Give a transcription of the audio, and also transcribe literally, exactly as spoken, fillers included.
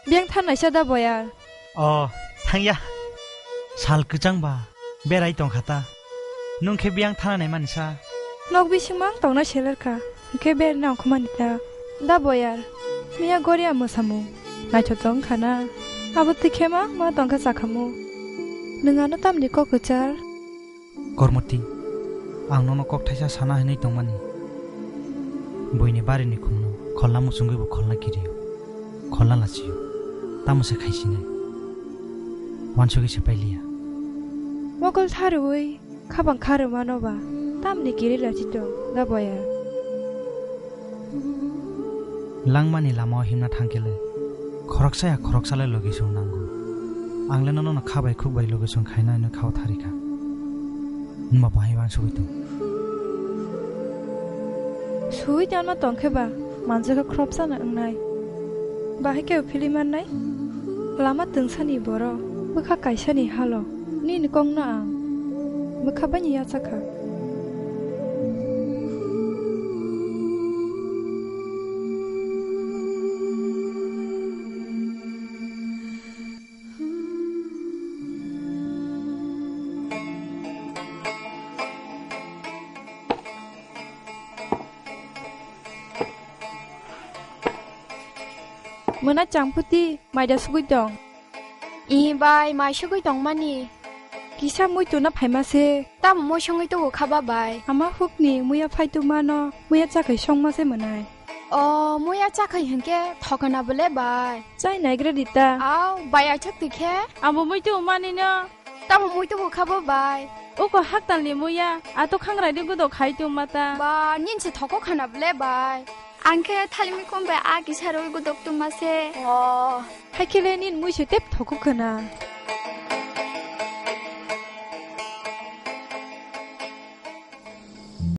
Biyang thanai sa da boyar. O, thangya. Sal kwchang ba, berai tong kha ta. Nung khe biyang thana nai mani sa. Nok bising mang tongna seler kha. Hwnkhe ber na ongkhumani ta. Da boyar. Miya goria mwsamung. Naithotok wngkha na. Abo twi khe ma, ma tong kha chakhamu. Nwng ano tamni kok kwchar. Kormoti, ang nono kok thaisa sana hinwi tongmani. Buini barini khumno kholna muchungwi bo kholna kirio, kholna lachio, tamo se khaisinai. Wansugwi se pailiya. Mokol tharwi khabang kharwi mano ba, tamni kiri lachi tong da boya. Langmani lamao himna thangkhe le, khoroksa ya khoroksa le logi song nango. Ang le nono kha bai khuk bai logi song khaina hwnwi khao thari kha. Numa bahai wansugwi tong. Sui tongno tongkhe ba, manjak kha khoroksa no wngnai. Bahai khe phili mannai? Lama twngsani borok, bwkha kaisani halo, nini kokno ang bwkha baini yacha kha. Mwnai changphuti, maida sugwi tong. Ih bai, mai sugwi tongmani. Kisa muitu na phaima se. Tamo mui songwi tubu kha ba bai? Ama hukni muya phai tu mano, muya chakhai songma se mwnai. O, muya chakhai hwnkhe thokna bole bai? Chai naigra di ta. Au, bai aithak twi khe? Abo muitu mani no. Tamo muitu bo kha bo bai? Uko haktalni muya, ato khangrai di gudo khai tongma ta. Ba, nin se thoko khana bole bai? Ang khe thalimi kom bai a kisa rwi gudok tongma se. O. Hai khe le nin mui se tep thoko khana.